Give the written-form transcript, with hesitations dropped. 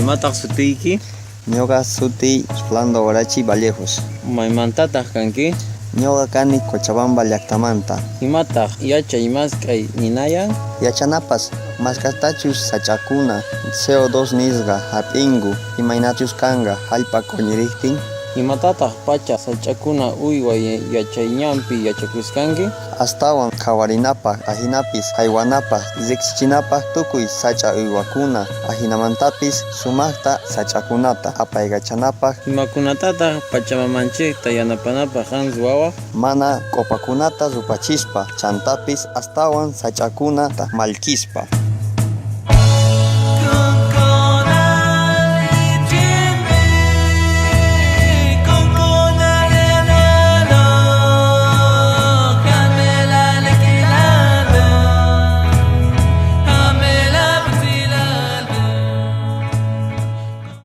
Imataq sutiyki? Ñuqa sutiy Rolando Guarachi Vallejos. Maymantataq kanki? Ñuqa kani Cochabamba llaqtamanta. Imataq yachay mask'ay ninayan? Yachanapas mask'atachus sach'akuna CO2 nisqa hap'inku, imaynachus kanqa hallp'a q'uñiriqtin. Imatataq pacha sach'akuna uyway yachayñanpi yachakusqanki? Astawan qhawarinapaq, ahinapis haywanapaq, riqsichinapaq tukuy sach'a uywakuna, ahinamantapis sumaqta sach'akunata apaykachanapaq. Imakunatataq pachamamanchikta yanapanapaq qan ruwawaq? Mana q'upakunata rupachispa, chantapis astawan sach'akunata mallkispa.